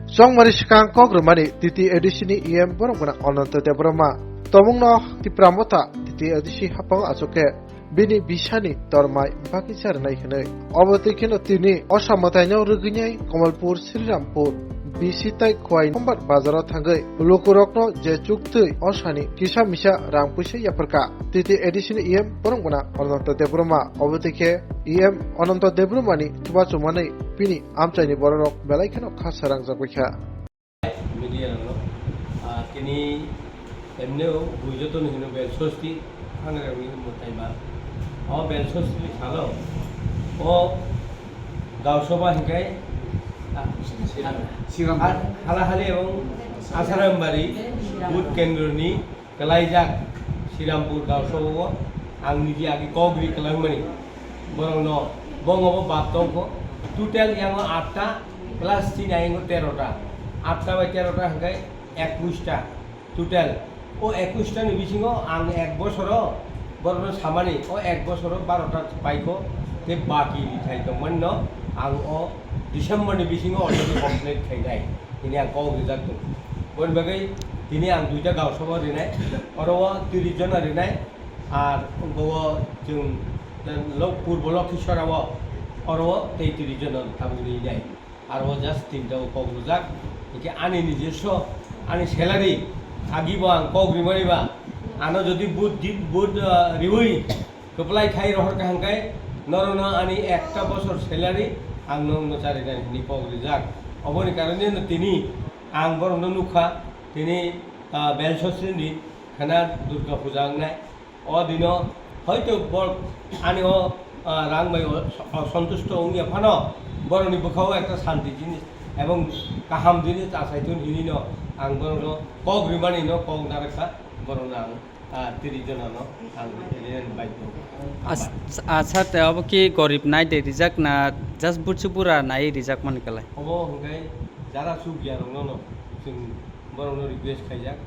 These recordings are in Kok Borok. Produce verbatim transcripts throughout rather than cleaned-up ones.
Chongmari swkang kok rwmani T T A D C ni E M borok gwnang Ananto Debbarma. Tongmungno Tipra Motha T T A D C haphango achuk khe bini bisani tormai bagwi cha rwnai hwnwi. Obo twi kheno tini osa mwtaino rwgwinai Kamalpur, Srirampur, B C tai Khowai Hombar bazaro thangwi lukurokno je chuktwi osani kisa misa rang puisa yapharkha. T T A D C ni E M borok gwnang Ananto Debbarma. Obo twi khe E M Ananto Debbarmani chubachu manwi bini amchaini bororok belai kheno kha srangjak bai kha. Media rokno, ah, tini emneo buijoto ni hino bel sosti, hangrami mwtai ma. O bel sosti ni salo, o Gausabha hinkhe, ah, Sriram. Hal-, Halahali ebong Asarambari booth kendro ni kwlaijak Srirampur Gausabha o ang niji agi kok ri kwlangmani. Borokno bongo bo bab tongkho. Total yango atta plus tini yango terota. Atta bai terota hwnkhe ekush ta total. O ekush ta ni bisingo ang ek bosoro borokno samani, o ek bosoro baro ta paikho, tei baki rithai tongmani no ang o December ni bisingo already complete khainai. Tini ang kok rijak tongo. Boni bagwi tini ang duita Gausabha rinai, oro o tris jona rinai, ar bo o chwng lok-, purbo Lokhisora o, oro o tei tris jona tabuk rinai. Ar o just tinta o kok rijak. Hingke ani nijoswo, ani salary, agi bo ang kok rimani ba, ano jodi booth di-, booth, ah, riwi, Kwplai khai rohor kaham khe norokno ani ekta bosor salary ang norokno charinani hwnwi kok rijak. Oboni karone no tini ang borokno nukha, tini, ah, Belsosrini khana Durga Puja wngnai. O dino hoito bor ani o, ah, rang bai o, o sontusto wngya phano borokni bwkhao ekta santi jinis ebong kaham jinis achaithun hinwi no ang borokno kok rimani no kok narwkha borokno ang. Ah, tiri jonano ang ren bai tongo. As-, acha, te obo ki gorib nai de rijak na just butsu bura nai rijak mani kalai? Obo hwnkhe jara chukya rokno no chwng borokno request khaijak,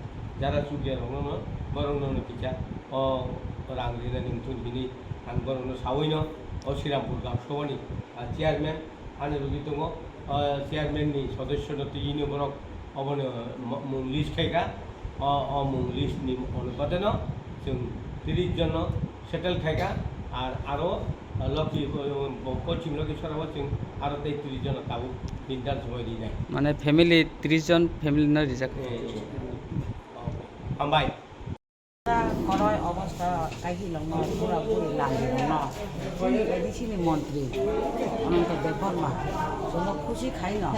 jara chukya rokno no borokno no kisa o rang rinani wngthun hini ang borokno sawi no o Srirampur Gausabhani, ah, chairman Ani rwgwi tongo, ah, chairman ni sodosyo no twi hino borok obono mo-, mung list khaikha, o, o mung list ni onupate no chwng tris jon no settle khaikha, ar aro, ah, Lokhi, bo-, bo-, Poschim Lokhi Sora o chwng aro tei tris jon no tabuk bini dance bai rinai. Mane family tris jon family no rijak. Eh, eh. Hambai. Koroi obosta kaihilokno pura puri lamrirokno chini A D C ni montri Ananto Debbarma chwngno khusi khaino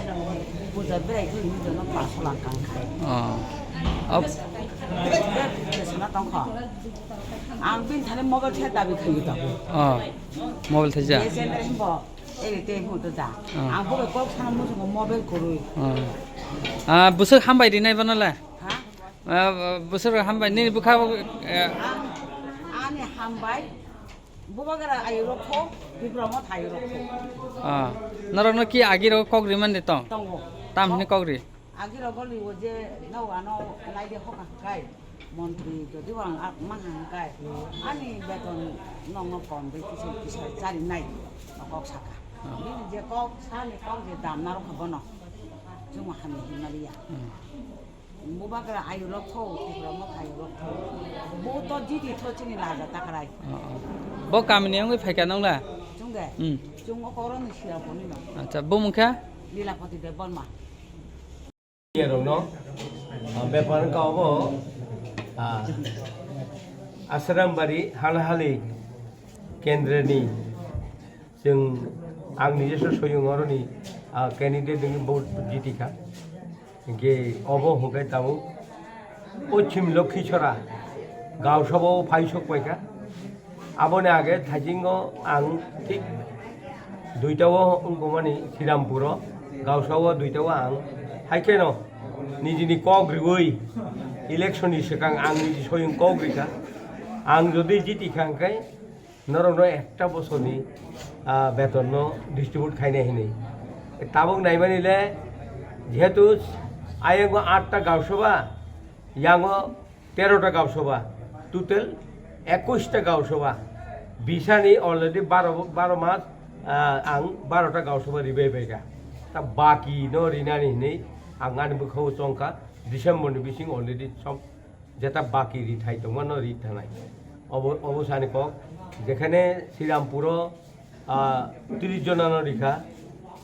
puja berai thwini chwngno paso lakh kang khai. Oh. Ab- Bek chwsana tongkho. Ang bini thani mobile the dabi khaio tabuk. Oh. Mobile thaija. Legend himbo eri te himbo da. Oh. Ang bo kok sana muchungo mobile kwrwi. Oh. Ah, bwswk hambai rinai bono le? Ha? Ah, bwswk hambai, nini bwkha, eh, Ang, ani hambai, Bubagra ayurok kho, Tipra Motha ayurok kho. Ah, norokno ki agirok kok rimani tong? Tongo. Tam hini kok ri? Agirok goli o je, no ano, naide hoka kai, montri, jodi wang ak mang hang kai, ani beton nongno kom de kisa kisa chari nai, kok saka. Ah. Bini je kok, sani kok je dam narok kha bono, chuma hami himariya. Hmm. Bubagra ayurok kho, Tipra Motha ayurok kho. Bo to jiti tho chini laja takrai. Oh, oh. Bo kamini wngwi phaikha nongla? Chwng de? Hmm. Chwng o koroni sira boni no. Acha, bo mungkha? Lilapati Debbarma. Yerokno, ah, bepar wngkha obo, ah, Asrambari Halahali Kendreni chwng ang nijesa soyung oroni, ah, candidate wngwi vote jitikha. Hingke obo hwnkhe tabuk Poschim Lokhisora Gausabha o phai sok paikha. Aboni age thaisingo ang thik duita o wngkukmani Srirampuro Gausabha o duita o ang haikheno nijini kok riwi election ni swkang ang niji soyung kok rikha. Ang jodi jitikha hwnkhe norokno ekta bosorni, ah, betonno distribute khainai hinwi. Tabuk naimani le, jehetu ayango atta Gausabha, yango terota Gausabha, total ekush ta Gausabha. Bisani already baro, baro mas, ah, ang baro ta Gausabha ribai baikha. Ta baki no rinani hinwi Ang ani bwkhao chongkha, December ni bising already sob jeta baki rithai tongmano rithanai. Obo, obo sani kok, jekhane Srirampuro, ah, tris jonano rikha,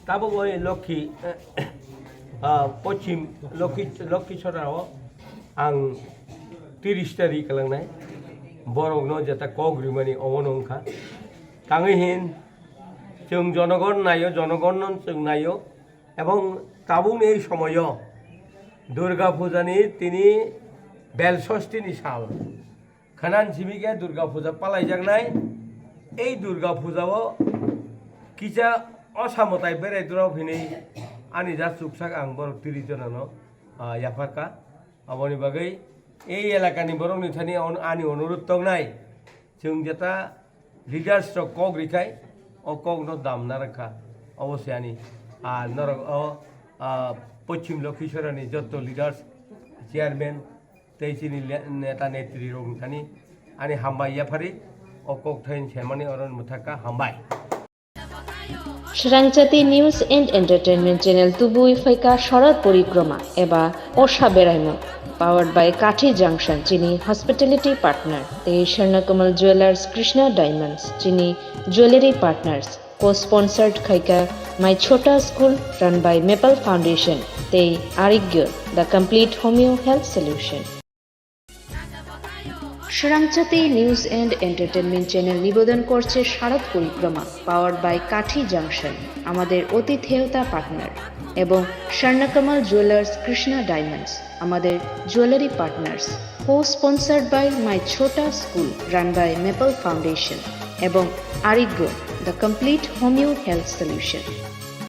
tabuk oi Lokhi, ah, Pochim Lokhi, Lokhi Sorao ang tris ta ri kalangnai, borokno jeta kok rimani obono wngkha. Tangwi hin, chwng jonogon naio, jonogonno chwng naio, ebong tabukni ei somoyo Durga Pujani tini Bel Sostini sal. Khwnan simi khe Durga Puja palaijaknai. Ei Durga Pujao kisa osa mwtai berai dura hwnwi ani ja chuksak ang borok tris jonano, ah, yapharkha. Aboni bagwi ei elakani borokni thani on-, ani onurudh tongnai, chwng jeta leaders rok kok rikhai, o kokno damna rwkha. Obo se ani, ah, norok o, ah, Pochim Lokhisorani jotto leaders, chairman, tei chini le-, neta netri rokni thani ani hambai yaphari, o kok thain semani oro mwthakha, hambai. Srangchati News and Entertainment Channel tubui phaikha Sharat Porikroma eba Osha Beraimung, powered by Kathi Junction, chini hospitality partner, tei Swarnakamal Jewellers, Krishna Diamonds, chini jewellery partners, co-sponsored khaikha My Chhota School, run by Maple Foundation, tei Arigyo, the complete homeo health solution. Srangchati News and Entertainment Channel nibedan korche Sharat Porikroma, powered by Kathi Junction, amader atitheyoto partner, ebong Swarnakamal Jewellers, Krishna Diamonds, amader jewellery partners, co-sponsored by My Chhota School, run by Maple Foundation, ebong Arigyo, the complete homeo health solution.